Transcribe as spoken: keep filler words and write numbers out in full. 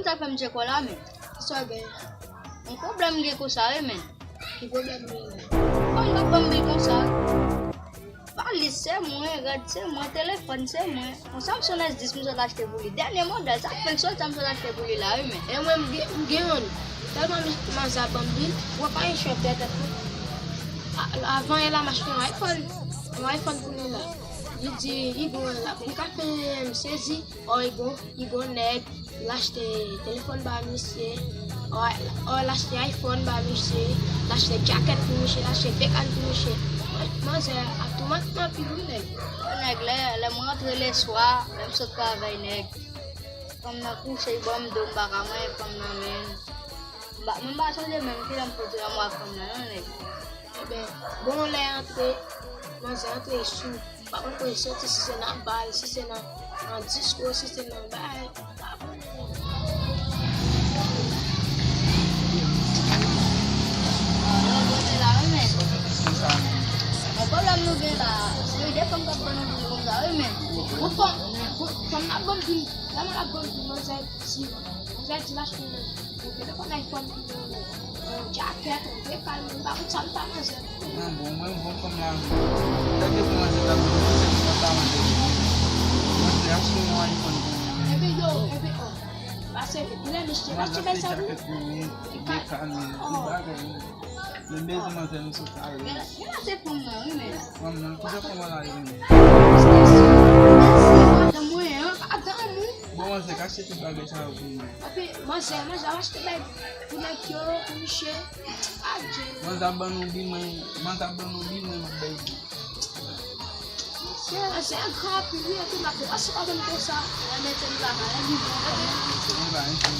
Sa fè m tcheke w la, men. Kisa w gen? Yon pwoblèm m gen konsa, wi, men. Ki pwoblèm ou gen? Kòm w ap ban m bil konsa. Valiz se mwen, rad se mwen, telefòn se mwen. Yon Samsung S dis m sot achte pou li. Dènye modèl, sa k fenk sot sa m sot achte pou li la, wi, men. E mwen, m gen, m gen youn. Tèlman mi-, manzè ap ban m bil, mwen pa gen chòt tèt mwen. A-, avan yè la, m achte yon iPhone. Yon iPhone pou li la. Li di, li bon la. Li ka fè m sezi. Ò, li gon, li gon nèg, l achte telefòn ba misye, ò, ò, l achte iPhone ba misye, l achte djakèt pou misye, l achte bekàn pou misye. Mwen, manzè ap toumanti m anpil wi nèg. Nèg, lè, lè mwen rantre leswa, lè m sot travay, nèg, fanm nan kouche, li ban m do, m pa ka manyen fanm nan, men. M pa, mwen pa sonje menm kilè m fouti lanmou ak fanm nan non, nèg. Ebyen, bon, lè antre, manzè antre sou, m pa konn kote l soti, si se nan bal, si se nan, nan disko, si se nan bay, m pa konnen. Yon pwoblèm nou gen la, se de fanm k ap ban nou bil konsa, wi, men. Bon, fanm, bon, fanm nan ap ban m bil, lè mwen ap ban m bil, manzè, si, manzè di l achte yon telefòn iPhone pou mwen, yon djakèt, yon bekàn, m pa konn sa m ta manzè. Nan bon, mwen bon fanm la, men. Tèt de pou manzè ta pou manzè, m pa ta manzè. Manzè achte yon iPhone pou mwen. Epi yo, epi, oh. Pase, lè misye pa ti bay sa pou mwen. Li ka, oh. Men bezwen manzè nou sot ale. Men la se fanm nan, wi, men. Fanm nan, kisa fanm nan la ye menm? Paske si, paske madanm mwen an, pa damou. Bon, manzè, ka achte tout bagay sa yo pou mwen. Epi, manzè, manzè, ap achte bay pou nèg yo, pou misye. Adje. Manzè ap ban nou bil, mwen, manzè ap ban nou bil, mwen, m ap bay bil. Manzè, manzè, gran anpil, wi, epi m ap pase pa ban m konsa. Mwen mete m pa pale, li bon, epi. Mwen pa, epi.